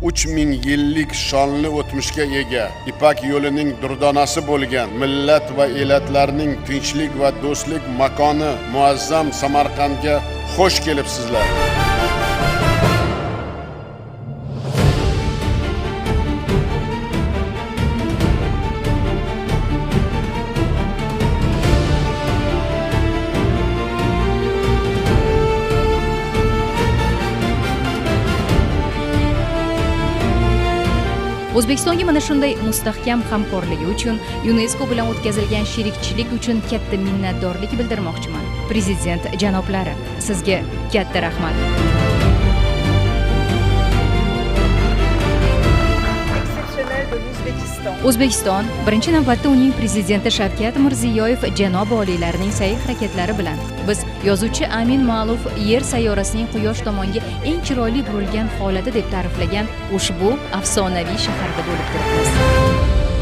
3000 yillik shonli o'tmishga ega, Ipak yo'lining durdonasi bo'lgan millat va elatlarning tinchlik va do'stlik makoni muazzam Samarqandga xush kelibsizlar. O'zbekistonga mana shunday mustahkam hamkorligi uchun, UNESCO bilan o'tkazilgan sherikchilik uchun katta minnatdorlik bildirmoqchiman. Prezident janoblari, sizga katta rahmat. Exceptionnel de l'Ouzbékistan. O'zbekiston, birinchi navbatda uning prezidenti Shavkat Mirziyoyev janobi oliylarining sa'y-harakatlari bilan biz yozuvchi Amin Ma'luf Yer sayyorasining quyosh tomonga eng chiroyli burilgan holati deb ta'riflagan ushbu afsonaviy shaharda bo'lib turibmiz.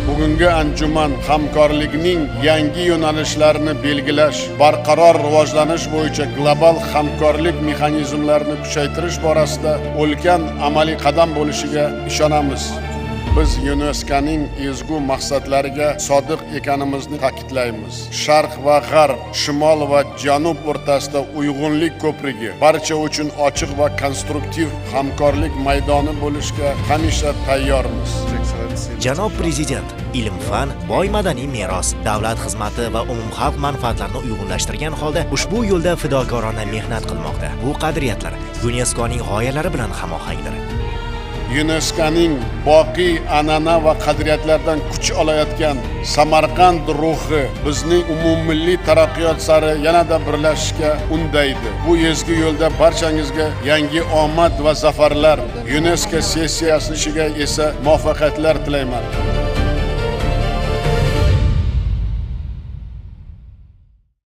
Bugungi anjuman hamkorlikning yangi yo'nalishlarini belgilash, barqaror rivojlanish bo'yicha global hamkorlik mexanizmlarini kuchaytirish borasida ulkan amaliy qadam bo'lishiga ishonamiz. Biz UNESCOning ezgu maqsadlariga sodiq ekanimizni ta'kidlaymiz. Sharq va g'arb, shimol va janub o'rtasida uyg'unlik ko'prigi, barcha uchun ochiq va konstruktiv hamkorlik maydoni bo'lishga hamisha tayyormiz. Janob prezident, ilm-fan, boy madaniy meros, davlat xizmati va umumxalq manfaatlarini uyg'unlashtirgan holda ushbu yo'lda fidokorona mehnat qilmoqda. Bu qadriyatlar UNESCOning g'oyalari bilan hamohangdir. UNESCOning boqiy an'ana va qadriyatlardan kuch olayotgan Samarqand ruhi bizni umummilliy taraqqiyot sari yanada birlashishga undaydi. Bu ezgu yo'lda barchangizga yangi omad va zafarlar, UNESCO sessiyasi ishiga esa muvaffaqiyatlar tilayman.